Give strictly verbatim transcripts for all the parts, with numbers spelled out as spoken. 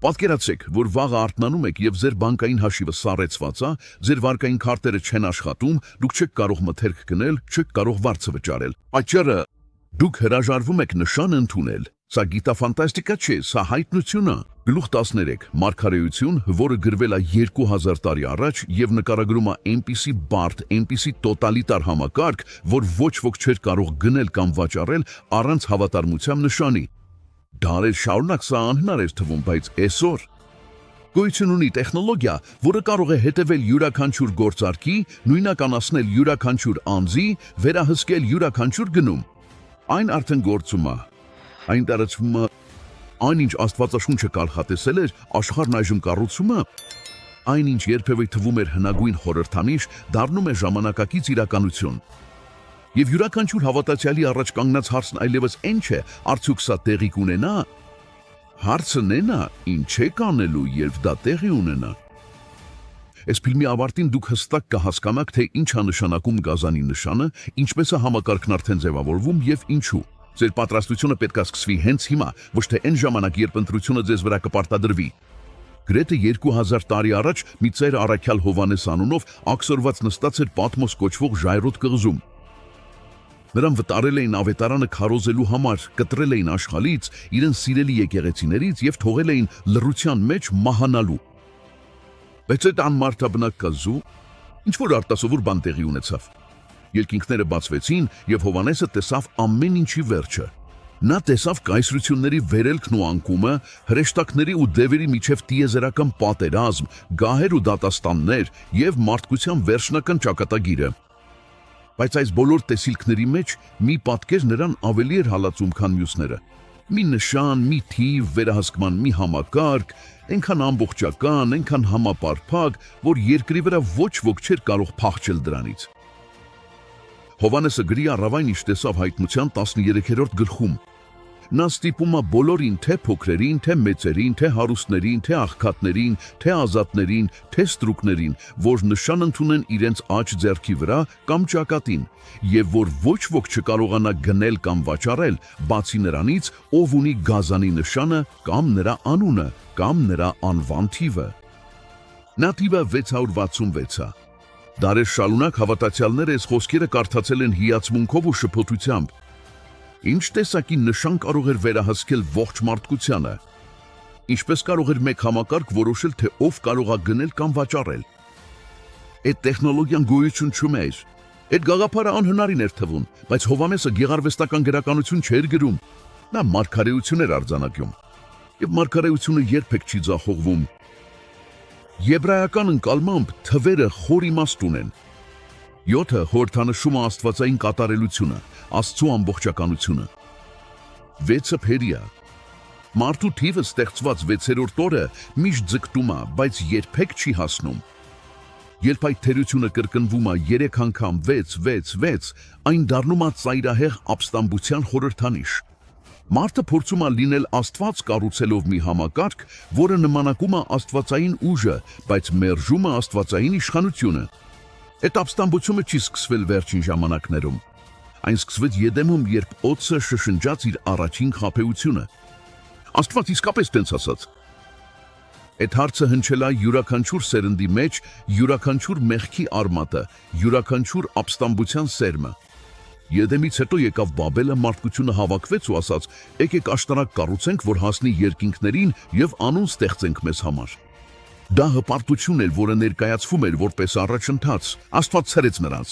Պատկերացրէք, որ վաղը արթնանում էք եւ ձեր բանկային հաշիվը սառեցուած է, ձեր վարկային քարտերը չեն աշխատում, դուք չեք կարող մթերք գնել, չեք կարող վարձը վճարել։ Պատճառը՝ դուք հրաժարվում էք նշան ընդունել։ Սա գիտաֆանտաստիկա չէ, սա հայտնություն է։ Գլուխ տասներեք, մարգարէութիւն, որը գրուել է երկու հազար տարի առաջ եւ նկարագրում է այնպիսի բարդ, այնպիսի տոտալիտար համակարգ, որ ոչ ոք չէր կարող գնել կամ վաճառել առանց հաւատարմութեան նշանի։ Դարեր շարունակ սա անհնար էր թվում, բայց այսօր գոյություն ունի տեխնոլոգիա, որը կարող է հետեւել իւրաքանչիւր գործարքի, նոյնականացնել իւրաքանչիւր անձի, վերահսկել իւրաքանչիւր գնում։ Այն արդեն գործում է։ Այն տարածվում է։ Այն, ինչ Աստուածաշունչը կանխատեսել էր, աշխարհն այժմ կառուցում է։ Այն, ինչ երբեւէ թվում էր հնագոյն խորհրդանիշ, դառնում է ժամանակակից իրականություն։ Եւ իւրաքանչիւր հաւատացեալի առաջ կանգնած հարցն այլեւս այն չէ, արդյոք սա տեղի կունենա։ Հարցն այն է, ինչ եք անելու, երբ դա տեղի ունենայ։ Այս ֆիլմի աւարտին դուք յստակ կը հասկնաք, թէ ինչ է նշանակում Կազանի նշանը, ինչպէս է համակարգն արդեն ձեւաւորվում եւ ինչու։ Ձեր պատրաստությունը պէտք է սկսուի հենց հիմա, ոչ թէ այն ժամանակ, երբ ընտրությունը ձեզ վրայ կը պարտադրուի։ Գրեթէ երկու հազար տարի առաջ մի ծեր առաքեալ Յովհաննէս անունով աքսորուած նստած էր Պատմոս կոչուող ժայռոտ կղզում։ Նրան վտարել էին Աւետարանը քարոզելու համար, կտրել էին աշխարհից, իրեն սիրելի եկեղեցիներից եւ թողել էին լռութեան մէջ մահանալու։ Բայց այդ անմարդաբնակ կղզու ինչ որ արտասովոր բան տեղի ունեցաւ։ Երկինքները բացուեցին եւ Յովհաննէսը տեսաւ ամէն ինչի վերջը։ Նա տեսաւ կայսրութիւնների վերելքն ու անկումը, հրեշտակների ու դեւերի միջեւ տիեզերական պատերազմ, գահեր ու դատաստաններ եւ մարդկութեան վերջնական ճակատագիրը։ Բայց այս բոլոր տեսիլքների մէջ մի պատկեր նրան աւելի էր հալածում, քան միւսները։ Մի նշան, մի թիւ, վերահսկման մի համակարգ, այնքան ամբողջական, այնքան համապարփակ, որ երկրի վրայ ոչ ոք չէր կարող փախչել դրանից։ Յովհաննէսը գրի առաւ այն, ինչ տեսաւ հայտնութեան տասներեքերորդ գլխում։ Նա ստիպում է բոլորին, թէ փոքրերին, թէ մեծերին, թէ հարուստներին, թէ աղքատներին, թէ ազատներին, թէ ստրուկներին, որ նշան ընդունեն իրենց աջ ձեռքի վրայ կամ ճակատին, եւ որ ոչ ոք չկարողանայ գնել կամ վաճառել, բացի նրանից, ով ունի Կազանի նշանը կամ նրա անունը, կամ նրա անուան թիւը։ Նա թիվը վեց հարյուր վաթսուն վեց է։ Դարեր շարունակ հաւատացեալները այս խօսքերը կարդացել են հիացմունքով ու շփոթութեամբ։ Ինչ տեսակի նշան կարող էր վերահսկել ողջ մարդկությանը։ Ինչպէս կարող էր մէկ համակարգ որոշել, թէ ով կարող է գնել կամ վաճառել։ Այդ տեխնոլոգիան գոյություն չունէր։ Այդ գաղափարը անհնարին էր թվում, բայց Յովհաննէսը գեղարուեստական գրականություն չէր գրում։ Նա մարգարէություն էր արձանագրում։ Եւ մարգարէությունը երբեք չի ձախողվում։ Եբրայական ընկալմամբ թուերը խոր իմաստ ունեն։ Յոթը խորհրդանշում է աստուածային կատարելությունը, Աստծու ամբողջականությունը։ Վեցը փերիա։ Մարդու թիվը ստեղծված վեցերորդ օրը միշտ ձգտում է, բայց երբեք չի հասնում։ Երբ այդ թերությունը կրկնվում է երեք անգամ, վեց, վեց, վեց, այն դառնում է ծայրահեղ ապստամբության խորհրդանիշ։ Մարդը փորձում է լինել Աստված՝ կառուցելով մի համակարգ, որը նմանակում է աստվածային ուժը, բայց մերժում է աստվածային իշխանությունը։ Այդ ապստամբությունը չի սկսվել վերջին ժամանակներում։ Այն սկսվեց Եդեմում, երբ օձը շշնջաց իր առաջին խաբեությունը։ Աստված իսկապէս տենց ասաց։ Այդ հարցը հնչելայ իւրաքանչիւր սերնդի մէջ, իւրաքանչիւր մեղքի արմատը, իւրաքանչիւր ապստամբության սերմը։ Եդեմից յետոյ եկաւ Բաբելը, մարդկությունը հաւաքուեց ու ասաց. «Եկէք աշտարակ կառուցենք, որ հասնի երկինքներին եւ անուն ստեղծենք մեզ համար»։ Դա հպարտությունն էր, որը ներկայացվում էր որպէս առաջընթաց։ Աստուած ցրեց նրանց։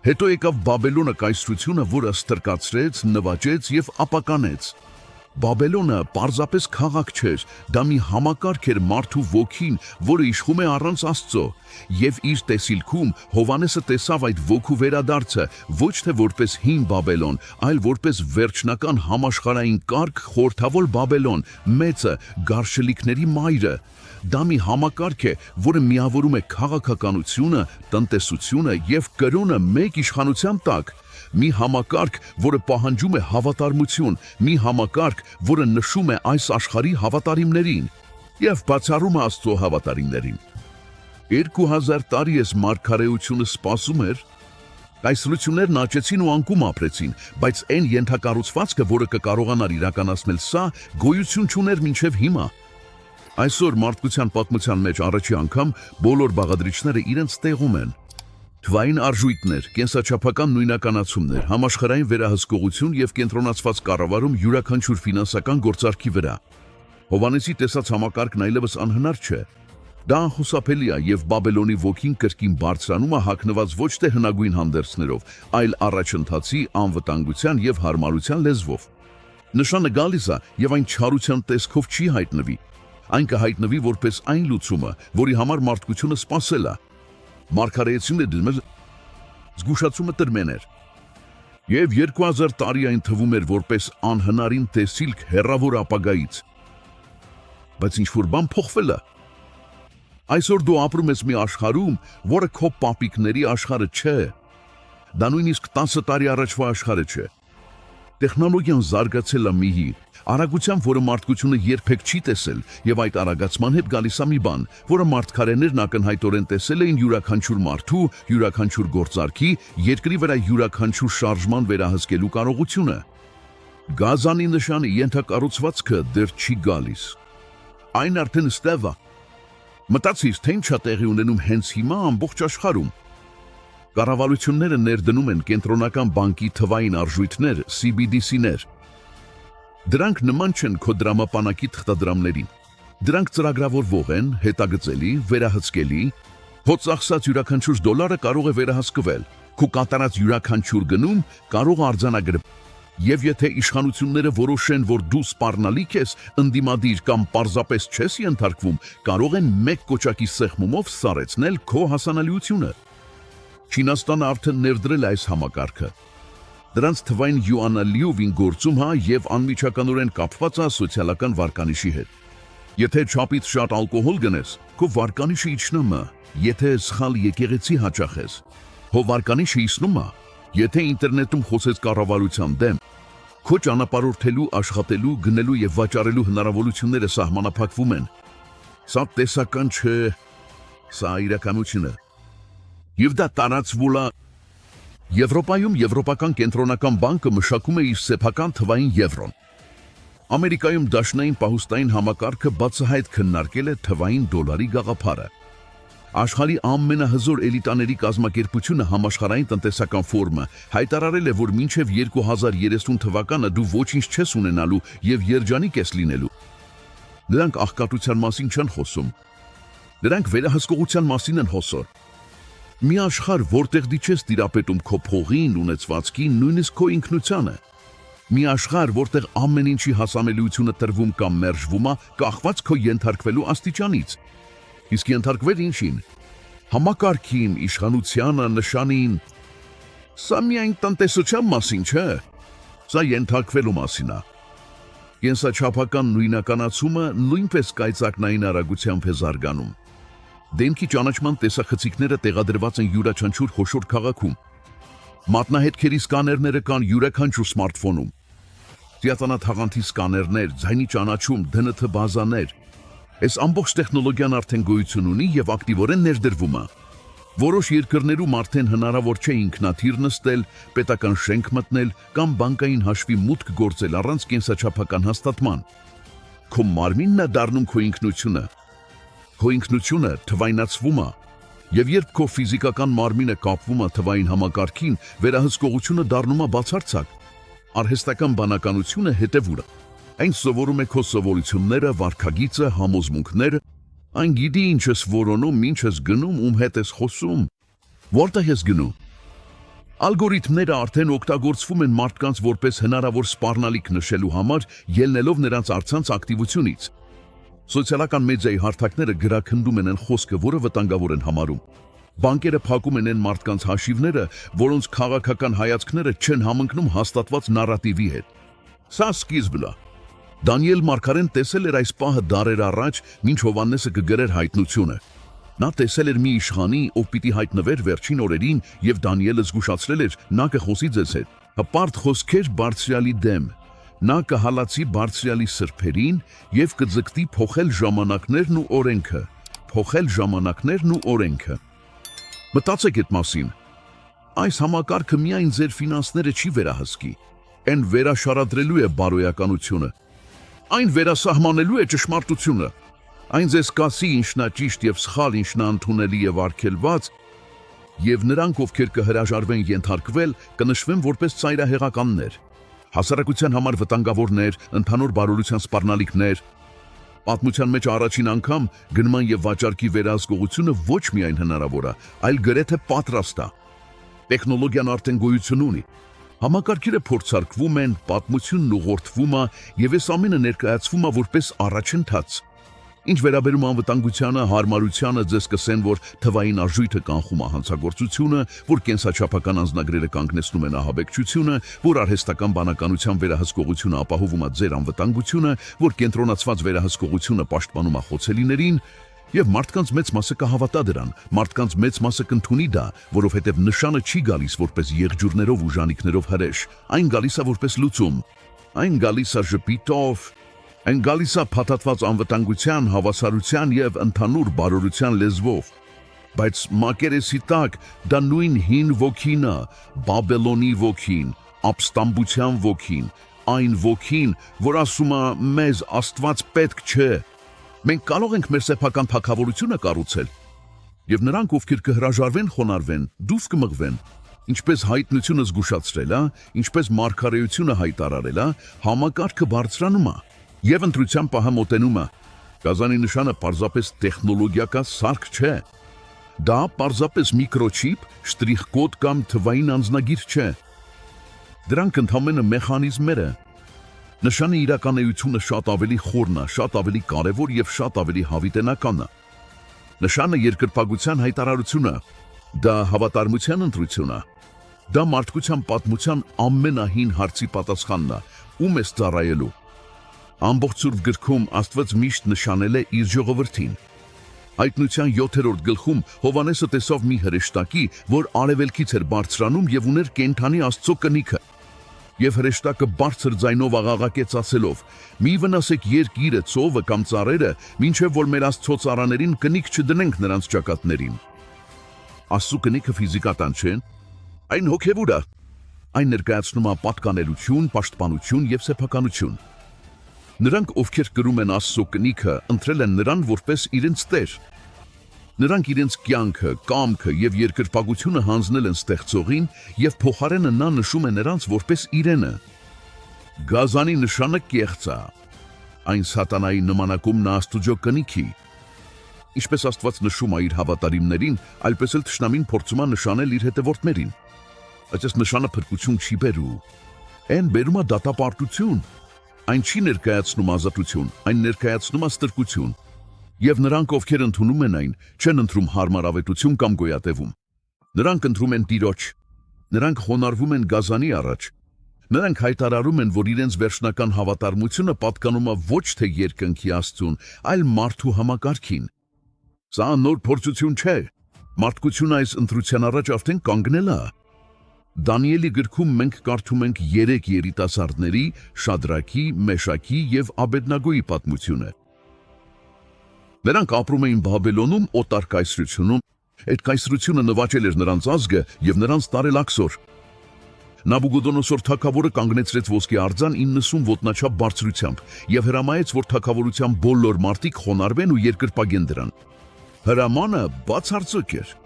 Յետոյ եկաւ Բաբելոնը կայսրությունը, որը ստրկացրեց, նուաճեց եւ ապականեց։ Բաբելոնը պարզապէս քաղաք չէր, դա մի համակարգ էր մարդու ոգին, որը իշխում է առանց Աստծո։ Եւ իր տեսիլքում Յովհաննէսը տեսաւ այդ ոգու վերադարձը ոչ թէ որպէս հին Բաբելոն, այլ որպէս վերջնական համաշխարհային կարգ, խորհրդաւոր Բաբելոն, մեծը, գարշելիքների մայրը։ Դա մի համակարգ է, որը միաւորում է քաղաքականությունը, տնտեսությունը եւ կրօնը մէկ իշխանության տակ։ Մի համակարգ, որը պահանջում է հաւատարմություն, մի համակարգ, որը նշում է այս աշխարհի հաւատարիմներին եւ բացառում է Աստծո հաւատարիմներին։ Երկու հազար տարի այս մարգարէությունը սպասում էր։ Կայսրություններն աճեցին ու անկում ապրեցին, բայց այն ենթակառուցվածքը, որը կը կարողանար իրականացնել սա, գոյություն չունէր մինչեւ հիմա։ Այսօր մարդկության պատմության մէջ առաջին անգամ բոլոր բաղադրիչները իրենց տեղում են։ Թվային արժոյթներ, կենսաչափական նոյնականացումներ, համաշխարհային վերահսկողություն եւ կենտրոնացուած կառավարում յուրաքանչյուր ֆինանսական գործարքի վրա։ Յովհաննէսի տեսած համակարգն այլեւս անհնար չէ։ Դա անխուսափելի է, եւ Բաբելոնի ոգին կրկին բարձրանում է, հագնուած ոչ թէ հնագոյն հանդերձներով, այլ առաջընթացի, անվտանգության եւ յարմարութեան լեզուով։ Նշանը գալիս է, եւ այն չարութեան տեսքով չի յայտնուի։ Այն կը յայտնուի որպէս այն լուծումը, որի համար մարդկությունը սպասել է։ Մարգարեացին է դիմել, զգուշացումը տրմէն էր։ Եւ երկու հազար տարի այն թվում էր որպէս անհնարին տեսիլք հեռաւոր ապագայից։ Բայց ինչ որ բան փոխվել է։ Այսօր դու ապրում ես մի աշխարհում, որը քո պապիկների աշխարհը չէ։ Դա նոյնիսկ տասը տարի առաջվա աշխարհը չէ։ Տեխնոլոգիան զարգացել է միհի, արագութեան, որը մարդկությունը երբեք չի տեսել, եւ այդ արագացման հետ գալիս է մի բան, որը մարդկարեներն ակնյայտօրէն տեսել էին յուրաքանչյուր մարդու, յուրաքանչյուր գործարքի, երկրի վրա յուրաքանչյուր շարժման վերահսկելու կարողությունը։ Գազանի նշանի ենթակառուցվածքը դեռ չի գալիս։ Այն արդեն ստեւ է։ Մտածիր, թե ինչ է տեղի ունենում հենց հիմա ամբողջ աշխարհում։ Կառավարութիւնները ներդնում են կենտրոնական բանկի թվային արժոյթներ, C B D C-ներ։ Դրանք նման չեն քո դրամապանակի թղթադրամներին։ Դրանք ծրագրաւորուող են, հետագծելի, վերահսկելի։ Քո ծախսած իւրաքանչիւր դոլարը կարող է վերահսկուել։ Քո կատարած իւրաքանչիւր գնում կարող է արձանագրվել։ Եւ եթէ իշխանութիւնները որոշեն, որ դու սպառնալիք ես, ընդդիմադիր կամ պարզապէս չես ենթարկվում, կարող են մէկ կոճակի սեղմումով սառեցնել քո հասանելիությունը։ Չինաստանը արդեն ներդրել է այս համակարգը։ Դրանց թվային յուանալիովին գործում հա եւ անմիջականորեն կապուած է սոցիալական վարկանիշի հետ։ Եթէ չափից շատ ալկոհոլ գնես, քո վարկանիշը իջնում է, եթէ սխալ եկեղեցի յաճախես, քո վարկանիշը իջնում է, եթէ ինտերնետում խօսես կառավարութեան դէմ, քո ճանապարհորդելու, աշխատելու, գնելու եւ վաճառելու հնարաւորութիւնները սահմանափակվում են։ Սա տեսական չէ, սա իրականութիւն է։ Եւ դա տարածուլա։ Եվրոպայում Եվրոպական կենտրոնական բանկը մշակում է իր սեփական թվային եվրոն։ Ամերիկայում դաշնային պահուստային համակարգը բացահայտ քննարկել է թվային դոլարի գաղափարը։ Աշխարհի ամենահզոր էլիտաների կազմակերպութիւնը, Համաշխարհային տնտեսական ֆորումը, յայտարարել է, որ մինչեւ երկու հազար երեսուն թուականը դու ոչինչ չես ունենալու եւ երջանիկ ես լինելու։ Նրանք աղքատութեան մասին չեն խօսում։ Նրանք վերահսկողութեան մասին են խօսոր։ Մի աշխարհ, որտեղ դու չես տիրապետում քո փողին, ունեցուածքին, նոյնիսկ քո ինքնությանը։ Մի աշխարհ, որտեղ ամեն ինչի հասանելիությունը տրվում կամ մերժվում է, կախված քո ենթարկվելու աստիճանից։ Իսկ ենթարկվել ինչին։ Համակարգին, իշխանությանը, նշանին։ Սա միայն տնտեսության մասին չէ։ Սա ենթարկվելու մասին է։ Կենսաչափական նոյնականացումը նոյնպես կայծակնային արագութեամբ է զարգանում։ Դէմքի ճանաչման տեսախցիկները տեղադրուած են իւրաքանչիւր խոշոր քաղաքում։ Մատնահետքերի սկաներները կան իւրաքանչիւր սմարթֆոնում։ Ծիածանաթաղանթի սկաներներ, ձայնի ճանաչում, D N T բազաներ։ Այս ամբողջ տեխնոլոգիան արդեն գոյութիւն ունի եւ ակտիվօրէն ներդրվում է։ Որոշ երկրներում արդեն հնարաւոր չէ ինքնաթիռ նստել, պետական շենք մտնել կամ բանկային հաշվի մուտք գործել առանց կենսաչափական հաստատման։ Քո մարմինն է դառնում քո ինքնությունը։ Քո ինքնությունը թվայնացվում է, եւ երբ քո ֆիզիկական մարմինը կապվում է թվային համակարգին, վերահսկողությունը դառնում է բացարձակ։ Արհեստական բանականությունը հետեւուր է։ Այն սովորում է քո սովորությունները, վարքագիծը, համոզմունքները։ Այն գիտի ինչ ես որոնում, ինչ ես գնում, ում հետ ես խօսում, որտեղ ես գնում։ Ալգորիթմները արդեն օգտագործվում են մարդկանց որպես հնարավոր սպառնալիք նշելու համար, ելնելով նրանց առցանց ակտիվությունից։ Սոցիալական մեդիայի հարթակները գրաքննում են այն խօսքը, որը վտանգավոր են համարում։ Բանկերը փակում են այն մարդկանց հաշիվները, որոնց քաղաքական հայացքները չեն համընկնում հաստատված նարատիվի հետ։ Սա սկիզբն է։ Դանիել մարգարեն տեսել էր այս պահը դարեր առաջ, մինչ Յովհաննէսը կը գրէր Յայտնությունը։ Նա տեսել էր մի իշխանի, ով պիտի յայտնուէր վերջին օրերին, եւ Դանիելը զգուշացրել էր. «Նա կը խօսի ձեզ հետ»։ Հպարտ խօսքեր Բարձրեալի դէմ։ Նա կը հալածի Բարձրեալի սրբերին եւ կը ձգտի փոխել ժամանակներն ու օրենքը։ Փոխել ժամանակներն ու օրենքը։ Մտածեք այդ մասին։ Այս համակարգը միայն ձեր ֆինանսները չի վերահսկի, այն վերաշարադրելու է բարոյականությունը։ Այն վերասահմանելու է ճշմարտությունը։ Այն ձեզ կ'ասի ինչն ա ճիշդ եւ սխալ, ինչն ա ընդունելի եւ արգելուած, եւ նրանք, ովքեր կը հրաժարուեն ենթարկվել, կը նշուեն որպէս ծայրահեղականներ։ Հասարակութեան համար վտանգաւորներ, ընդհանուր բարօրութեան սպառնալիքներ։ Պատմութեան մէջ առաջին անգամ գնման եւ վաճառքի վերահսկողությունը ոչ միայն հնարաւոր է, այլ գրեթէ պատրաստ է։ Տեխնոլոգիան արդեն գոյություն ունի։ Համակարգերը փորձարկվում են, պատմությունն ուղղորդվում է եւ այս ամէնը ներկայացվում է որպէս առաջընթաց։ Ինչ վերաբերում է անվտանգությանը, յարմարությանը, ձեզ կ'ըսեն, որ թուային արժոյթը կանխում է հանցագործությունը, որ կենսաչափական անձնագրերը կանգնեցնում են ահաբեկչությունը, որ արհեստական բանականութեան վերահսկողությունը ապահովում է ձեր անվտանգությունը, որ կենտրոնացուած վերահսկողությունը պաշտպանում է խոցելիներին, եւ մարդկանց մեծ մասը կը հաւատայ դրան, մարդկանց մեծ մասը կ'ընդունի դա, որովհետեւ նշանը չի գալիս որպէս եղջիւրներով ու ժանիքներով հրէշ, այն գալիս է որպէս լուծում։ Այն գալիս է ժպիտով, այն գալիս է փաթաթուած անվտանգութեան, հաւասարութեան եւ ընդհանուր բարօրութեան լեզուով։ Բայց մակերեսի տակ դա նոյն հին ոգին է, Բաբելոնի ոգին, ապստամբութեան ոգին, այն ոգին, որ ասում է մեզ. «Աստուած պէտք չէ»։ Մենք կարող ենք մեր սեփական թագաւորութիւնը կառուցել։ Եւ նրանք, ովքեր կը հրաժարվեն խոնարհուեն, դուրս կը մղուեն, ինչպէս յայտնությունը զգուշացրել է, ինչպէս մարգարէությունը յայտարարել է, համակարգը բարձրանում է, եւ ընտրութեան պահը մօտենում է։ Կազանի նշանը պարզապէս տեխնոլոգիական սարք չէ։ Դա պարզապէս միկրոչիպ, շտրիխ-կոդ կամ թուային անձնագիր չէ։ Դրանք ընդամէնը մեխանիզմներ են։ Նշանի իրական էությունը շատ ավելի խորն է, շատ ավելի կարեւոր եւ շատ ավելի յաւիտենական է։ Նշանը երկրպագութեան յայտարարութիւնը, դա հաւատարմութեան ընտրութիւնը, դա մարդկութեան պատմութեան ամենահին հարցի պատասխանն է. ո՞ւմ ես ծառայելու։ Ամբողջ Սուրբ Գրքում Աստուած միշտ նշանել է իր ժողովրդին։ Հայտնութեան յոթերորդ գլխում Յովհաննէսը տեսաւ մի հրեշտակի, որ արեւելքից էր բարձրանում եւ ունէր կենդանի Աստուծոյ կնիքը։ Եւ հրեշտակը բարձր ձայնով աղաղակեց, ասելով. «Մի վնասեք երկիրը, ծովը կամ ծառերը, մինչեւ որ մեր Աստուծոյ ծառաներուն կնիք չդնենք նրանց ճակատներուն»։ Աստուծոյ կնիքը ֆիզիկական չէ, այն հոգեւոր է։ Այն ներկայացնում է պատկանելիություն, պաշտպանութիւն եւ սեփականութիւն։ Նրանք, ովքեր կրում են Աստուծոյ կնիքը, ընտրել են նրան որպէս իրենց Տէր։ Նրանք իրենց կեանքը, կամքը եւ երկրպագութիւնը յանձնել են Ստեղծողին, եւ փոխարէնը նա նշում է նրանց որպէս իրենը։ Կազանի նշանը կեղծ է։ Այն սատանայի նմանակումն է Աստուծոյ կնիքի։ Ինչպէս Աստուած նշում է իր հաւատարիմներուն, այդպէս էլ թշնամին փորձում է նշանել իր հետեւորդներուն։ Բայց այս նշանը փրկութիւն չի բերու։ Այն բերում է դատապարտութիւն։ Այն չի ներկայացնում ազատութիւն, այն ներկայացնում է ստրկութիւն։ Եւ նրանք, ովքեր ընդունում են այն, չեն ընտրում յարմար աւետութիւն կամ գոյատեւում։ Նրանք ընտրում են Տիրոջ։ Նրանք խոնարհվում են Կազանի առաջ։ Նրանք յայտարարում են, որ իրենց վերջնական հաւատարմութիւնը պատկանում է ոչ թէ երկնքի Աստուծուն, այլ մարդու համակարգին։ Սա նոր փորձութիւն չէ։ Մարդկությունը այս ընտրութեան առաջ արդեն կանգնել է։ Դանիէլի գրքում մենք կարդում ենք երեք երիտասարդների՝ Շադրաքի, Մեշաքի եւ Աբեդնագոյի պատմութիւնը։ Նրանք ապրում էին Բաբելոնում, օտար կայսրությունում։ Այդ կայսրությունը նուաճել էր նրանց ազգը եւ նրանց տարել աքսոր։ Նաբուկոդոնոսոր թագաւորը կանգնեցրեց ոսկի արձան իննսուն ոտնաչափ բարձրութեամբ եւ հրամայեց, որ թագաւորութեան բոլոր մարդիկ խոնարհվեն ու երկրպագեն դրան։ Հրամանը բացարձակ էր։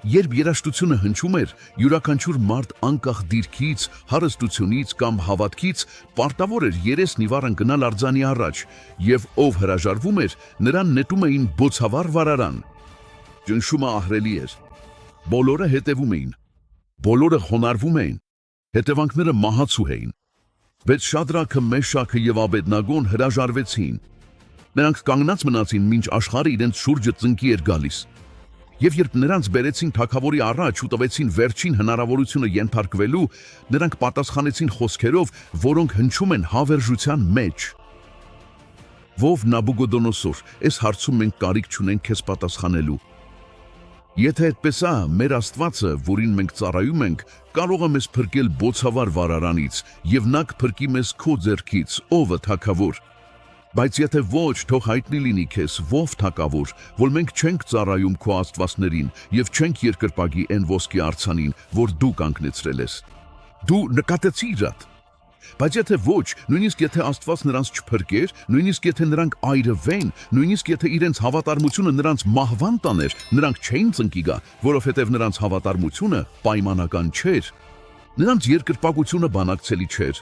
Երբ երաժշտությունը հնչում էր, իւրաքանչիւր մարդ, անկախ դիրքից, հարստութիւնից կամ հաւատքից, պարտաւոր էր երեսն ի վար ընկնալ արձանի առաջ, եւ ով հրաժարվում էր, նրան նետում էին բոցավառ վառարան։ Ճնշումը ահռելի էր։ Բոլորը հետեւում էին։ Բոլորը խոնարհվում էին։ Հետեւանքները մահացու էին։ Բայց Շադրաքը, Մեշաքը եւ Աբեդնագոն հրաժարվեցին։ Նրանք կանգնած մնացին, մինչ աշխարհը իրենց շուրջը ծնկի էր գալիս։ Եւ երբ նրանց բերեցին թագաւորի առաջ ու տվեցին վերջին հնարաւորութիւնը ենթարկուելու, նրանք պատասխանեցին խօսքերով, որոնք հնչում են հավերժութեան մէջ. «Ո՛վ Նաբուկոդոնոսոր, այս հարցում մենք կարիք չունենք քեզ պատասխանելու։ Եթէ այդպէս ա, մեր Աստուածը, որին մենք ծառայում ենք, կարող է մեզ փրկել բոցավառ վառարանից, եւ նա կփրկի մեզ քո ձեռքից, ով է թագաւոր։ Բայց եթէ ոչ, թող յայտնի լինի քեզ, ո՛վ թագաւոր, որ մենք չենք ծառայում քո աստուածներին եւ չենք երկրպագի այն ոսկի արձանին, որ դու կանգնեցրել ես։ Դու նկատեցի՞ր ատ։ Բայց եթէ ոչ, նոյնիսկ եթէ Աստուած նրանց չփրկէր, նոյնիսկ եթէ նրանք այրուեն, նոյնիսկ եթէ իրենց հաւատարմութիւնը նրանց մահուան տանէր, նրանք չէին ծնկի գայ, որովհետեւ նրանց հաւատարմութիւնը պայմանական չէր։ Նրանց երկրպագութիւնը բանակցելի չէր։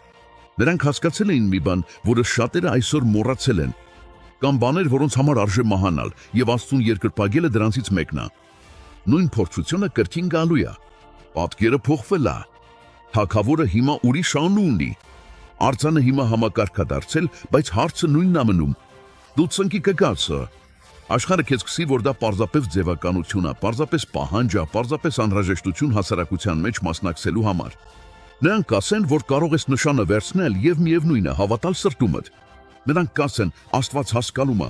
Նրանք հասկացել էին մի բան, որը շատերը այսօր մոռացել են, կամ բաներ, որոնց համար արժէ մահանալ, եւ Աստծուն երկրպագելը դրանցից մէկն է։ Նոյն փորձութիւնը կրկին գալու է։ Պատկերը փոխվել է։ Թագաւորը հիմա ուրիշ անուն ունի։ Արձանը հիմա համակարգ է դարձել, բայց հարցը նոյնն է մնում։ Դու ծնկի կը գաս ը։ Աշխարհը քեզ կսի, որ դա պարզապէս ձեւականութիւն է, պարզապէս պահանջ է, պարզապէս անհրաժեշտութիւն հասարակութեան մէջ մասնակցելու համար։ Նրանք կ'ասեն, որ կարող ես նշանը վերցնել եւ միեւնոյնը հաւատալ սրտումդ։ Նրանք կ'ասեն, Աստուած հասկանում է։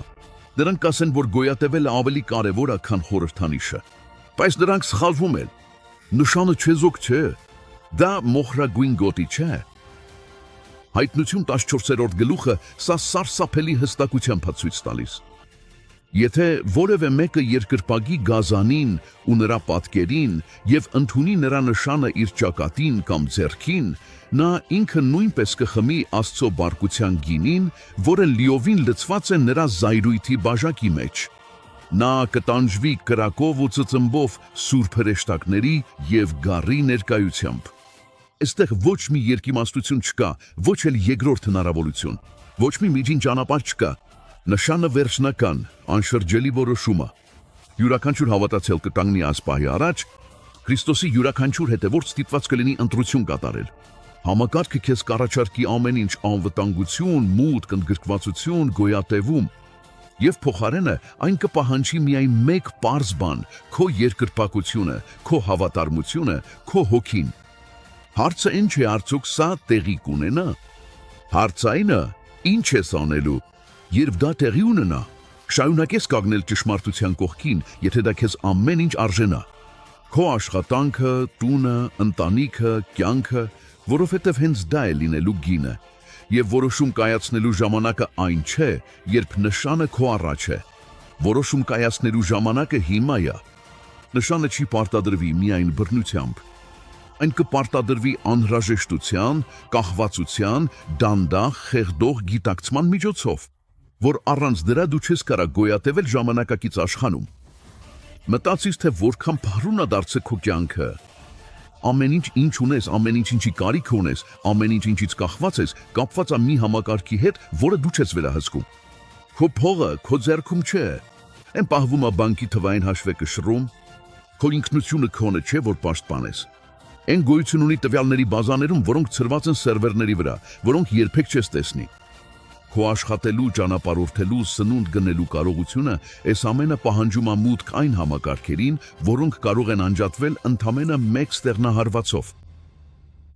Նրանք կ'ասեն, որ գոյատեւելը աւելի կարեւոր է, քան խորհրդանիշը։ Բայց նրանք սխալվում են։ Նշանը չէզոք չէ։ Դա մոխրագոյն գոտի չէ։ Հայտնություն տասնչորսերորդ գլուխը սա սարսափելի հստակութեամբ է ցոյց տալիս։ Եթէ որեւէ մէկը երկրպագի գազանին ու նրա պատկերին եւ ընդունի նրա նշանը իր ճակատին կամ ձեռքին, նա ինքը նոյնպէս կը խմի Աստծու բարկութեան գինին, որը լիովին լցուած է նրա զայրոյթի բաժակի մէջ։ Նա կը տանջուի կրակով ու ծծմբով սուրբ հրեշտակների եւ գառի ներկայութեամբ։ Այստեղ ոչ մի երկիմաստութիւն չկայ, ոչ էլ երկրորդ հնարաւորութիւն, ոչ մի միջին ճանապարհ չկայ։ Նշանը վերջնական, անշրջելի որոշում է։ Իւրաքանչիւր հաւատացյալ կը կանգնի այս պահի առաջ, Քրիստոսի իւրաքանչիւր հետեւորդ ստիպուած կը լինի ընտրութիւն կատարել։ Համակարգը քեզ կ'առաջարկի ամէն ինչ՝ անվտանգութիւն, մուտք, ընդգրկուածութիւն, գոյատեւում։ Եւ փոխարէնը այն կը պահանջի միայն մէկ պարզ բան՝ քո երկրպագութիւնը, քո հաւատարմութիւնը, քո հոգին։ Հարցը ինչ է, արդյոք սա տեղի կունենա՞։ Հարցը այն է, ինչ ես անելու, երբ դա տեղի ունենայ։ Շարունակես կանգնել ճշմարտութեան կողքին, եթէ դա քեզ ամէն ինչ արժենայ։ Քո աշխատանքը, տունը, ընտանիքը, կեանքը, որովհետեւ հենց դա է լինելու գինը։ Եւ որոշում կայացնելու ժամանակը այն չէ, երբ նշանը քո առաջ է։ Որոշում կայացնելու ժամանակը հիմա է։ Նշանը չի պարտադրուի միայն բռնութեամբ։ Այն կը պարտադրուի անհրաժեշտութեան, կախվածութեան, դանդաղ, խեղդող գիտակցման միջոցով, որ առանց դրա դու չես կարա գոյատեւել ժամանակակից աշխարհում։ Մտածիր, թէ որքան փառուն ա դարձը քո կեանքը։ Ամէն ինչ, ինչ ունես, ամէն ինչ, ինչի կարիքը ունես, ամէն ինչ, ինչից կախված ես, կապված ա մի համակարգի հետ, որը դու չես վերահսկում։ Քո փողը քո ձեռքում չէ։ Այն պահվում ա բանկի թուային հաշվեկշռում։ Քո ինքնությունը քոնը չէ, որ պաշտպանես։ Այն գոյություն ունի տվեալների բազաներում, որոնք ցրված են սերվերների վրայ, որոնք երբեք չես տեսնի։ Քո աշխատելու, ճանապարհորդելու, սնունդ գնելու կարողությունը, այս ամենը պահանջում ա մուտք այն համակարգերին, որոնք կարող են անջատվել ընդամենը մեկ ստեղնահարվածով։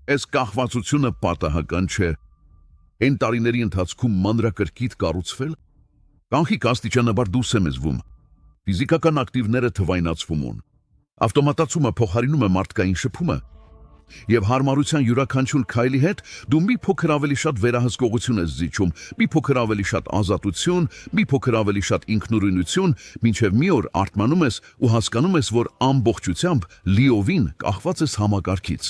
Այս կախվածությունը պատահական չէ։ Այն տարիների ընթացքում մանրակրկիտ կառուցվել, կանխիկ աստիճանաբար դուրս է մեզվում։ Ֆիզիքական ակտիվները թվայնացվում են։ Ավտոմատացումը փոխարինում է մարդկային շփումը։ Եւ յարմարության իւրաքանչիւր քայլի հետ դու մի փոքր ավելի շատ վերահսկողություն ես զիջում, մի փոքր ավելի շատ ազատություն, մի փոքր ավելի շատ ինքնուրույնություն, մինչեւ մի օր արթնանում ես ու հասկանում ես, որ ամբողջությամբ լիովին կախված ես համակարգից։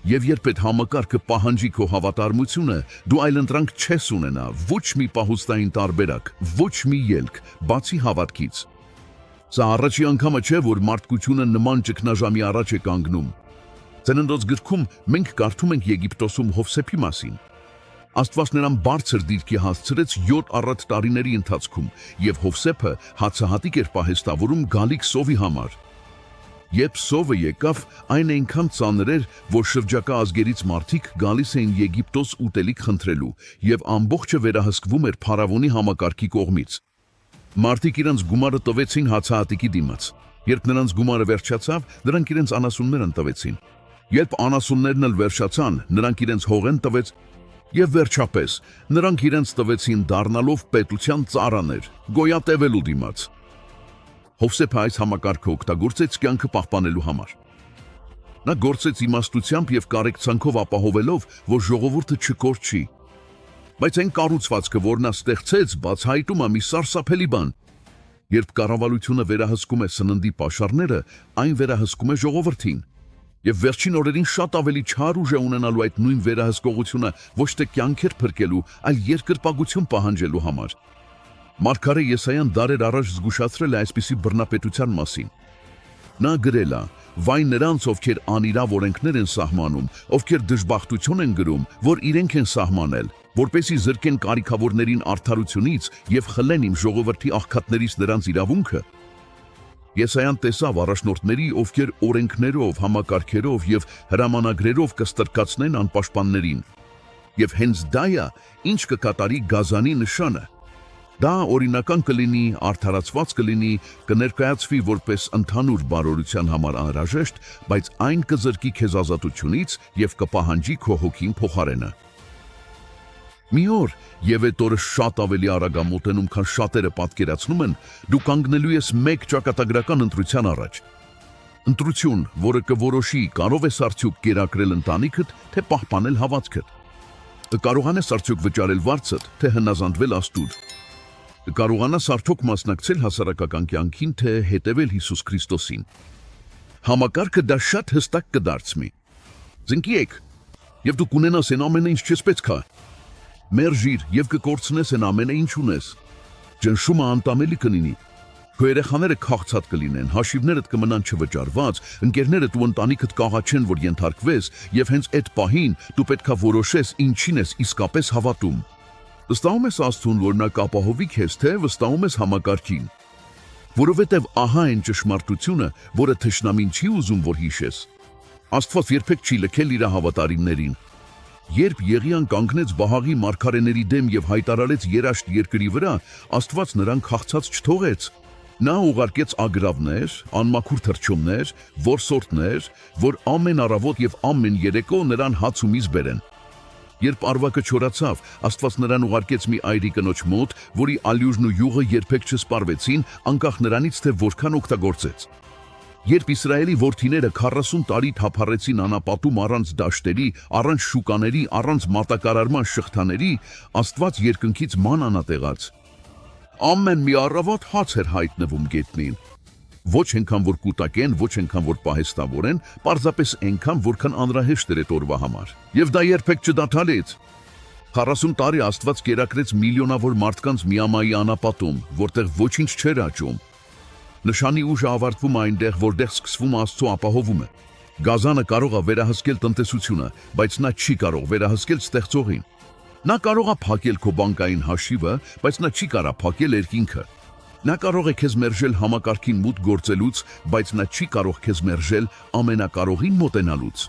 Եւ երբ այդ համակարգը պահանջի քո հաւատարմությունը, դու այլընտրանք չես ունենայ, ոչ մի պահուստային տարբերակ, ոչ մի ելք, բացի հաւատքից։ Սա առաջին անգամը չէ, որ մարդկությունը նման ճգնաժամի առաջ է կանգնում։ Ծննդոց գրքում մենք կարդում ենք Եգիպտոսում Յովսեփի մասին։ Աստուած նրան բարձր դիրքի հասցրեց յոթ առատ տարիների ընթացքում, եւ Յովսեփը հացահատիկ էր պահեստավորում գալիք սովի համար։ Երբ սովը եկաւ, այն այնքան ծանր էր, որ շրջակայ ազգերից մարդիկ գալիս էին Եգիպտոս ուտելիք խնդրելու, եւ ամբողջը վերահսկվում էր փարաւոնի համակարգի կողմից։ Մարդիկ իրենց գումարը տվեցին հացահատիկի դիմաց։ Երբ նրանց գումարը վերջացաւ, նրանք իրենց անասուններն տվեցին։ Երբ անասուններն էլ վերջացան, նրանք իրենց հողէն տվեց, եւ վերջապէս, նրանք իրենց տվեցին դառնալով պետութեան ծառաներ, գոյատեւելու դիմաց։ Յովսեփը այս համակարգը օգտագործեց կեանքը պահպանելու համար։ Նա գործեց իմաստությամբ եւ կարեկցանքով ապահովելով, որ ժողովուրդը չկորչի։ Բայց այն կառուցվածքը, որ նա ստեղծեց, բացահայտում է մի սարսափելի բան։ Երբ կառավարությունը վերահսկում է սննդի պաշարները, այն վերահսկում է ժողովրդին։ Եւ վերջին օրերին շատ աւելի չար ուժ է ունենալու այդ նոյն վերահսկողութիւնը ոչ թէ կեանքեր փրկելու, այլ երկրպագութիւն պահանջելու համար։ Մարգարէ Եսայան դարեր առաջ զգուշացրել է այսպիսի բռնապետութեան մասին։ Նա գրել է. «Վայ նրանց, ովքեր անիրաւ օրենքներ են սահմանում, ովքեր դժբախտութիւն են կրում, որ իրենք են սահմանել, որպէսզի զրկեն կարիքաւորներին արդարութիւնից եւ խլեն իմ ժողովրդի աղքատներից նրանց իրաւունքը»։ Եսայան տեսաւ առաջնորդների, ովքեր օրենքներով, համակարգերով եւ հրամանագրերով կը ստրկացնեն անպաշտպաններին։ Եւ հենց դա է, ինչ կը կատարի Գազանի նշանը։ Դա օրինական կը լինի, արդարացուած կը լինի, կը ներկայացուի որպէս ընդհանուր բարօրութեան համար անհրաժեշտ, բայց այն կը զրկի քեզ ազատութիւնից եւ կը պահանջի քո հոգին փոխարէնը։ Մի օր, եւ այդ օրը շատ աւելի արագ ա մօտենում, քան շատերը պատկերացնում են, դու կանգնելու ես մէկ ճակատագրական ընտրութեան առաջ։ Ընտրութիւն, որը կը որոշի՝ կարող ես արդեօք կերակրել ընտանիքդ, թէ պահպանել հաւատքդ։ Կը կարողանես արդեօք վճարել վարձդ, թէ հնազանդվել Աստուր։ Կը կարողանաս արդեօք մասնակցել հասարակական կեանքին, թէ հետեւել Յիսուս Քրիստոսին։ Համակարգը դա շատ յստակ կը դարձնի։ Զնկի եք, եւ դու կունենաս այն ամենը, ինչ քեզ պէտք է։ Մերժիր եւ կը կորցնես այն ամենը, ինչ ունես։ Ճնշումը անտամելի կը լինի։ Քո երեխաները քաղցած կը լինեն, հաշիւներդ կը մնան չվճարուած, ընկերներդ ու ընտանիքդ կ'աղաչեն, որ ենթարկվես, եւ հենց այդ պահին դու պէտք է որոշես, ինչին ես իսկապէս հաւատում։ Վստահում ես Աստծուն, որ նա կ'ապահովի քեզ, թէ՞ վստահում ես համակարգին, որովհետեւ ահա այն ճշմարտությունը, որը թշնամին չի ուզում, որ յիշես։ Աստուած երբեք չի լքել իր հաւատարիմներին։ Երբ Եղիան կանգնեց Վահաղի մարգարէների դէմ եւ յայտարարեց երաշտ երկրի վրայ, Աստուած նրան քաղցած չթողեց։ Նա ուղարկեց ագրաւներ, անմաքուր թռչուններ, որսորդներ, որ ամէն առաւօտ եւ ամէն երեկոյ նրան հաց ու միզ բերեն։ Երբ Արուակը չորացաւ, Աստուած նրան ուղարկեց մի այրի կնոջ մօտ, որի ալիուրն ու իւղը երբեք չսպառվեցին, անկախ նրանից, թէ որքան օգտագործեց։ Երբ Իսրայէլի որդիները քառասուն տարի թափառեցին անապատում առանց դաշտերի, առանց շուկաների, առանց մատակարարման շղթաների, Աստուած երկնքից ման անատեղաց։ Ամէն մի առաւօտ հաց էր յայտնվում գետնին։ Ոչ այնքան որ կուտակեն, ոչ այնքան որ պահեստավորեն, պարզապէս այնքան, որքան անհրաժեշտ էր այդ օրուայ համար։ Եւ դա երբեք չդադարեց։ Քառասուն տարի Աստուած կերակրեց միլիոնաւոր մարդկանց միամայի անապատում, որտեղ ոչինչ չէր աճում։ Նշանի ուժը աւարտվում է այնտեղ, որտեղ սկսվում է Աստծու ապահովումը։ Գազանը կարող է վերահսկել տնտեսությունը, բայց նա չի կարող վերահսկել ստեղծողին։ Նա կարող է փակել քո բանկային հաշիւը, բայց նա չի կարա փակել երկինքը։ Նա կարող է քեզ մերժել համակարգին մուտք գործելուց, բայց նա չի կարող քեզ մերժել ամենակարողին մօտենալուց։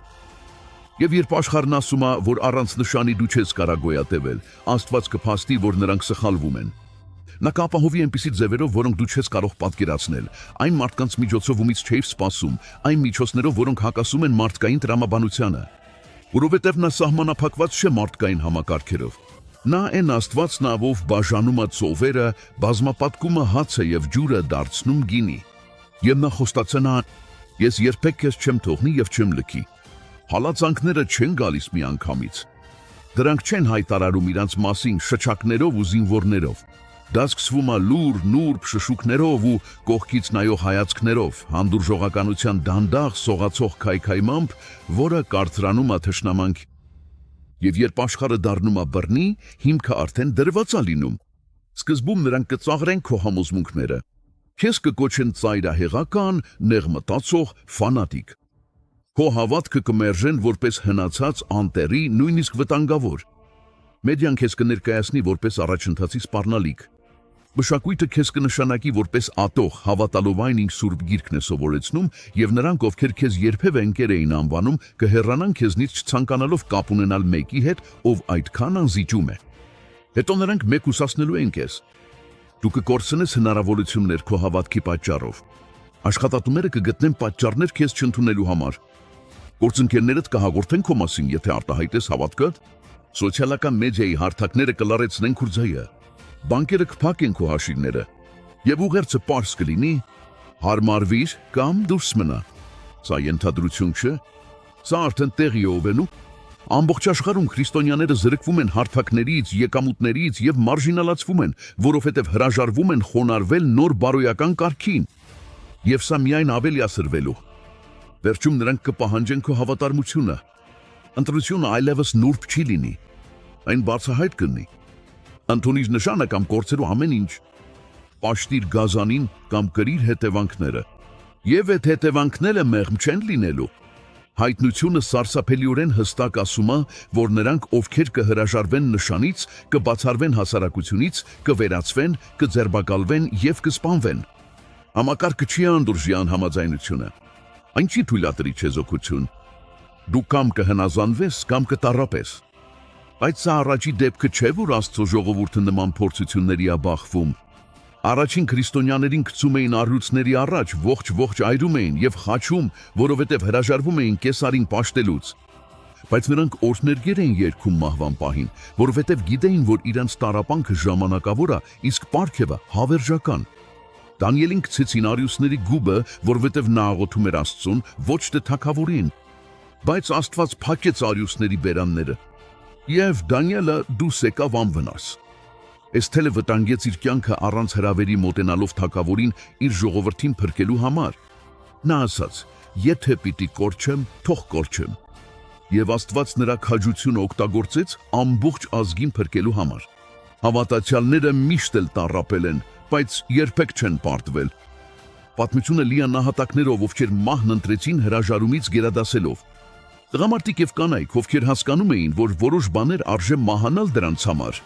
Եւ երբ աշխարհն ասում է, որ առանց նշանի դու չես կարա գոյատեւել, Աստուած կը փաստի, որ նրանք սխալվում են։ Նա կ'ապահովի այնպիսի ձեւերով, որոնք դու չես կարող պատկերացնել, այն մարդկանց միջոցով, ումից չէիր սպասում, այն միջոցներով, որոնք հակասում են մարդկային տրամաբանությանը։ Որովհետեւ նա սահմանափակված չէ մարդկային համակարգերով։ Նա այն Աստուածն է, ով բաժանում է ծովերը, բազմապատկում է հացը եւ ջուրը դարձնում գինի։ Եւ նա խոստացանա. «Ես երբեք քեզ չեմ թողնի եւ չեմ լքի»։ Հալածանքները չեն գալիս միանգամից։ Դրանք չեն յայտարարում իրանց մասին շչակներով ու զինուորներով։ Դա սկսվում է լուռ, նուրբ շշուկներով ու կողքից նայող հայացքներով, հանդուրժողականության դանդաղ սողացող քայքայմամբ, որը կարծրանում է թշնամանքի։ Եւ երբ աշխարհը դառնում է բռնի, հիմքը արդեն դրված է լինում։ Սկզբում նրանք կը ծաղրեն քո համոզմունքները։ Քեզ կը կոչեն ծայրահեղական, նեղ մտածող, ֆանատիկ։ Քո հաւատքը կը մերժեն որպէս հնացած, անտեղի, նոյնիսկ վտանգաւոր։ Մեդիան քեզ կը ներկայացնի որպէս առաջընթացի սպառնալիք։ Մշակոյթը քեզ կը նշանակի որպէս ատող, հաւատալով այն, ինչ Սուրբ Գիրքն է սովորեցնում, եւ նրանք, ովքեր քեզ երբեւէ ընկեր էին անուանում, կը հեռանան քեզնից, չցանկանալով կապ ունենալ մէկի հետ, ով այդքան անզիջում է։ Հետո նրանք մեկուսացնելու են քեզ։ Դու կը կորցնես հնարաւորութիւններ քո հաւատքի պատճառով։ Աշխատատուները կը գտնեն պատճառներ քեզ չընդունելու համար։ Գործընկերներդ կը հաղորդեն քո մասին, եթե արտահայտես հաւատքը։ Սոցիալական մեդիայի հարթակները կը լարեցնեն քուր ձայը։ Բանկերը կը փակեն քո հաշիվները։ Եւ ուղերձը պարզ կը լինի. «Յարմարուիր կամ դուրս մնա»։ Սա ենթադրություն չէ։ Սա արդեն տեղի է ովենում։ Ամբողջ աշխարհում քրիստոնյաները զրկվում են հարթակներից, եկամուտներից եւ մարժինալացվում են, որովհետեւ հրաժարվում են խոնարհվել նոր բարոյական կարգին։ Եւ սա միայն աւելի ա սրվելու։ Վերջում նրանք կը պահանջեն քո հաւատարմութիւնը։ Ընտրութիւնը այլեւս նուրբ չի լինի։ Այն բացայայտ կ'ընի։ Ընդունիր նշանը կամ գործերու ամէն ինչ։ Պաշտիր գազանին կամ կրիր հետեւանքները։ Եւ այդ հետեւանքները մեղմ չեն լինելու։ Յայտնութիւնը սարսափելիօրէն յստակ ասում է, որ նրանք, ովքեր կը հրաժարուեն նշանից, կը բացառուեն հասարակությունից, կը վերացուեն, կը ձերբակալուեն եւ կը սպանուեն։ Համակարգը չի անդուրժի անհամաձայնութիւնը։ Այն չի թոյլատրի չեզոքութիւն։ Դու կամ կը հնազանուես, կամ կը տառապես։ Բայց սա առաջի դէպքը չէ, որ Աստծո ժողովուրդը նման փորձութիւնների ա բախվում։ Առաջին քրիստոնեաներին գցում էին առիւծների առաջ, ողջ-ողջ այրում էին եւ խաչում, որովհետեւ հրաժարվում էին Կեսարին պաշտելուց։ Բայց նրանք օրհներգեր էին երգում մահուան պահին, որովհետեւ գիտէին, որ իրենց տառապանքը ժամանակաւոր ա, իսկ պարգեւը՝ հավերժական։ Դանիէլին գցեցին առիւծների գուբը, որովհետեւ նա աղօթում էր Աստծուն, ոչ թէ թագաւորին։ Բայց Աստուած փակեց առիւծների բերանները, եւ Դանիէլը դուրս եկաւ անվնաս։ Էսթէրը վտանգեց իր կեանքը առանց հրաւերի մօտենալով թագաւորին իր ժողովրդին փրկելու համար։ Նա ասաց. «Եթէ պիտի կորչեմ, թող կորչեմ»։ Եւ Աստուած նրա քաջութիւնը օգտագործեց ամբողջ ազգին փրկելու համար։ Հաւատացեալները միշտ էլ տառապել են, բայց երբեք չեն պարտվել։ Պատմութիւնը լի է նահատակներով, ովքեր մահն ընտրեցին հրաժարումից գերադասելով։ Տղամարդիկ եւ կանայք, ովքեր հասկանում էին, որ որոշ բաներ արժէ մահանալ դրանց համար։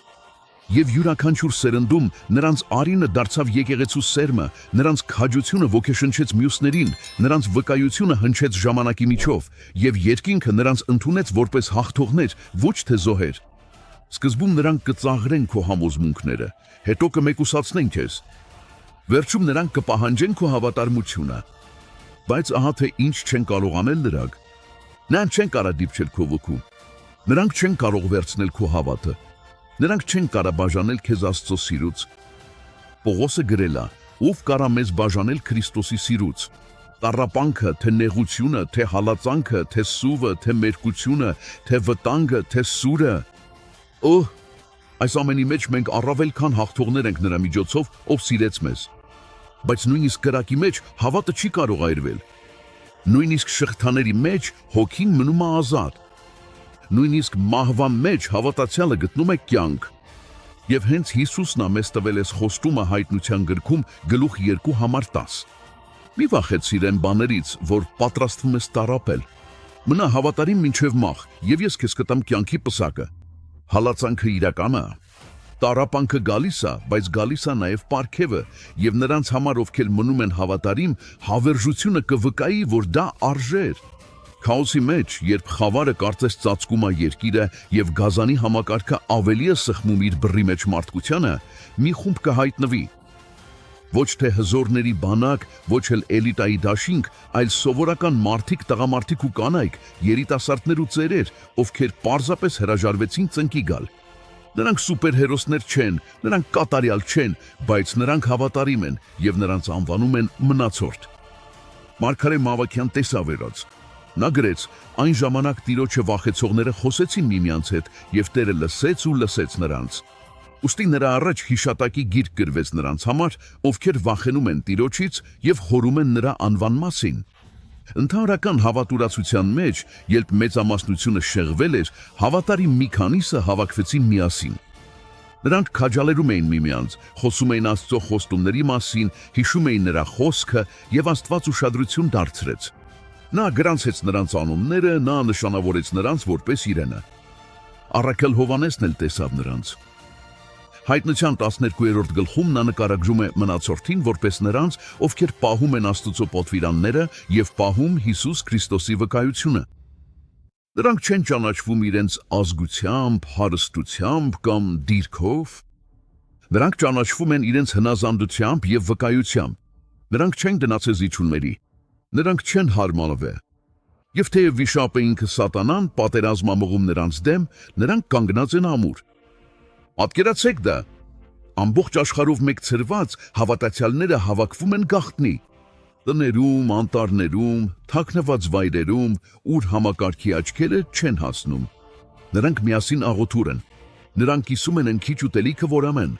Եւ իւրաքանչիւր սերնդում նրանց արիւնը դարձաւ եկեղեցու սերմը, նրանց քաջութիւնը ոգեշնչեց միւսներին, նրանց վկայութիւնը հնչեց ժամանակի միջով, եւ երկինքը նրանց ընդունեց որպէս յաղթողներ, ոչ թէ զոհեր։ Սկզբում նրանք կը ծաղրեն քո համոզմունքները, յետոյ կը մեկուսացնեն քեզ։ Վերջում նրանք կը պահանջեն քո հաւատարմութիւնը։ Բայց ահա թէ ինչ չեն կարող անել նրանք. նրանք չեն կարա դիպչել քո ոգու։ Նրանք չեն կարող վերցնել քո հաւատը։ Նրանք չեն կարա բաժանել քեզ Աստծո սիրուց։ Պողոսը գրել է. «Ո՞վ կարա մեզ բաժանել Քրիստոսի սիրուց։ Տառապանքը, թէ նեղութիւնը, թէ հալածանքը, թէ սուվը, թէ մերկութիւնը, թէ վտանգը, թէ սուրը»։ Օհ, այս ամենի մէջ մենք առաւել քան յաղթողներ ենք նրա միջոցով, ով սիրեց մեզ։ Բայց նոյնիսկ կրակի մէջ հաւատը չի կարող այրվել։ Նոյնիսկ շղթաների մէջ հոգին մնում է ազատ։ Նոյնիսկ մահուան մէջ հաւատացեալը գտնում է կեանք։ Եւ հենց Յիսուսն ա մեզ տվել այս խոստումը Յայտնութեան գրքում գլուխ երկու համար տաս։ Մի վախեցիր այն բաներից, որ պատրաստվում ես տառապել։ Մնա հաւատարիմ մինչեւ մահ, եւ ես քեզ կտամ կեանքի պսակը։ Հալածանքը իրական է։ Տառապանքը գալիս է, բայց գալիս է նաեւ պարգեւը, եւ նրանց համար, ովքեր մնում են հաւատարիմ, հավերժութիւնը կը վկայի, որ դա արժեր։ Քաոսի մէջ, երբ խաւարը կարծես ծածկում է երկիրը եւ գազանի համակարգը աւելի է սխմում իր բռի մէջ մարդկությանը, մի խումբ կը յայտնուի։ Ոչ թէ հզորների բանակ, ոչ էլ էլիտայի դաշինք, այլ սովորական մարդիկ, տղամարդիկ ու կանայք, երիտասարդներ ու ծերեր, ովքեր պարզապէս հրաժարվեցին ծնկի գալ։ Նրանք սուպերհերոսներ չեն, նրանք կատարեալ չեն, բայց նրանք հաւատարիմ են եւ նրանց անուանում են մնացորդ։ Մարգարէ Մաւակեան տեսաւ եղած։ Նա գրեց. «Այն ժամանակ Տիրոջը վախեցողները խօսեցին միմյանց հետ, եւ Տէրը լսեց ու լսեց նրանց։ Ուստի նրա առաջ յիշատակի գիրք գրվեց նրանց համար, ովքեր վախենում են Տիրոջից եւ խորհում են նրա անուան մասին»։ Ընդհանրական հաւատուրացութեան մէջ, երբ մեծամասնությունը շեղվել էր, հաւատարիմ մի քանիսը հաւաքուեցին միասին։ Նրանք քաջալերում էին միմյանց, խօսում էին Աստծո խոստումների մասին, յիշում էին նրա խօսքը, եւ Աստուած ուշադրութիւն դարձրեց։ Նա գրանցեց նրանց անունները, նա նշանաւորեց նրանց որպէս իրենը։ Առաքյալ Յովհաննէսն էլ տեսաւ նրանց։ Յայտնութեան տասներկուերորդ գլխում նա նկարագրում է մնացորդին որպէս նրանց, ովքեր պահում են Աստուծոյ պատուիրանները եւ պահում Յիսուս Քրիստոսի վկայութիւնը։ Նրանք չեն ճանաչվում իրենց ազգությամբ, հարստությամբ կամ դիրքով։ Նրանք ճանաչվում են իրենց հնազանդությամբ եւ վկայությամբ։ Նրանք չեն գնացել զիջումների։ Նրանք չեն հարմարվեր։ Եւ թէեւ վիշապը ինքը Սատանան պատերազմ ա մղում նրանց դէմ, նրանք կանգնած են ամուր։ Պատկերացե՛ք դա։ Ամբողջ աշխարհով մէկ ցրված հաւատացեալները հաւաքվում են գաղտնի։ Տներում, անտառներում, թաքնուած վայրերում, ուր համակարգի աչքերը չեն հասնում։ Նրանք միասին աղօթուր են։ Նրանք կիսում են այն քիչ ուտելիքը, որ ամեն։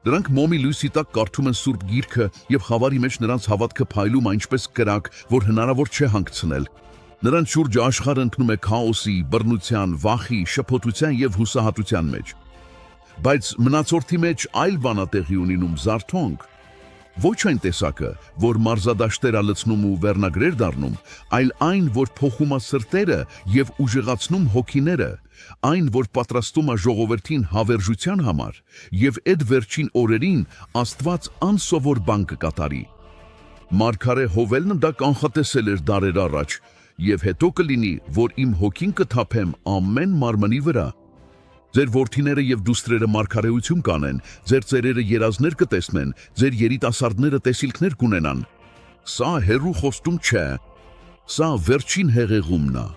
Նրանք մոմի լոյսի տակ կարդում են Սուրբ Գիրքը եւ խաւարի մէջ նրանց հաւատքը փայլում է ինչպէս կրակ, որ հնարաւոր չէ հանգցնել։ Նրանց շուրջը աշխարհը ընկնում է քաոսի, բռնութեան, վախի, շփոթութեան եւ յուսահատութեան մէջ։ Բայց մնացորդի մէջ այլ բան ա տեղի ունինում՝ զարթոնք։ Ոչ այն տեսակը, որ մարզադաշտեր ա լցնում ու վերնագրեր դառնում, այլ այն, որ փոխում ա սրտերը եւ ուժեղացնում հոգիները, այն, որ պատրաստում ա ժողովրդին հավերժութեան համար, եւ այդ վերջին օրերին Աստուած անսովոր բան կը կատարի։ Մարգարէ Յովելն ընդակ անխատեսել էր դարեր առաջ, եւ յետոյ կը լինի, որ իմ հոգին կը թափեմ ամէն մարմնի վրայ։ Ձեր որդիները եւ դուստրերը մարգարէութիւն կանեն, ձեր ծերերը երազներ կը տեսնեն, ձեր երիտասարդները տեսիլքներ կունենան։ Սա հեռու խոստում չէ։ Սա վերջին հեղեղումն է։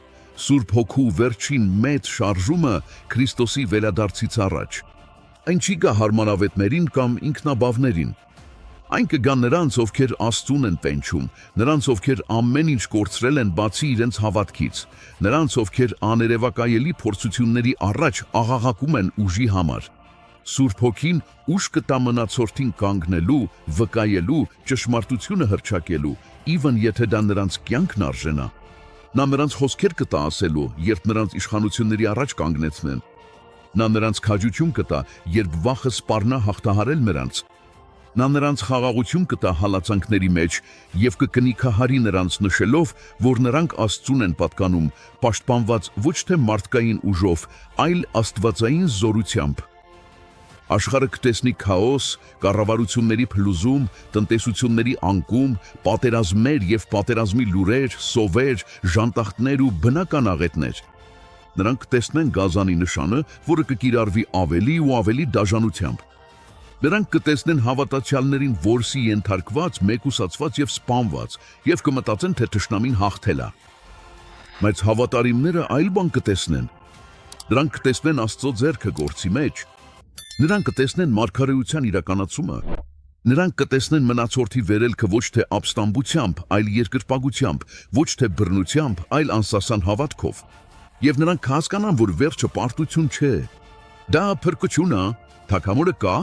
Սուրբ Հոգու վերջին մեծ շարժումը Քրիստոսի վերադարձից առաջ։ Այն չի գա յարմանաւէտներին կամ ինքնաբավներին։ Այն կը գա նրանց, ովքեր Աստծուն են պենչում, նրանց, ովքեր ամէն ինչ կորցրել են բացի իրենց հաւատքից, նրանց, ովքեր աներեւակայելի փորձութիւնների առաջ աղաղակում են ուժի համար։ Սուրբ Հոգին ուժ կը տայ մնացորդին կանգնելու, վկայելու, ճշմարտութիւնը հռչակելու, even եթէ դա նրանց կեանքն արժենայ։ Նա նրանց խօսքեր կը տայ ասելու, երբ նրանց իշխանութիւնների առաջ կանգնեցնեն։ Նա նրանց քաջութիւն կը տայ, երբ վախը սպառնայ յաղթահարել նրանց։ Նա նրանց խաղաղութիւն կը տայ հալածանքների մէջ եւ կը կնիքահարի նրանց, նշելով, որ նրանք Աստծուն են պատկանում, պաշտպանուած ոչ թէ մարդկային ուժով, այլ աստուածային զօրութեամբ։ Աշխարհը կը տեսնի քաոս, կառավարութիւնների փլուզում, տնտեսութիւնների անկում, պատերազմներ եւ պատերազմի լուրեր, սովեր, ժանտախտներ ու բնական աղէտներ։ Նրանք կը տեսնեն գազանի նշանը, որը կը կիրառուի աւելի ու աւելի դաժանութեամբ։ Նրանք կը տեսնեն հաւատացեալներին որսի ենթարկուած, մեկուսացուած եւ սպանուած, եւ կը մտածեն, թէ թշնամին հաղթել է։ Բայց հաւատարիմները այլ բան կը տեսնեն։ Նրանք կը տեսնեն Աստծո ձեռքը գործի մէջ։ Նրանք կը տեսնեն մարգարէութեան իրականացումը։ Նրանք կը տեսնեն մնացորդի վերելքը ոչ թէ ապստամբութեամբ, այլ երկրպագութեամբ, ոչ թէ բռնութեամբ, այլ անսասան հաւատքով։ Եւ նրանք կը հասկանան, որ վերջը պարտութիւն չէ։ Դա փրկութիւն է, թագաւորը կայ,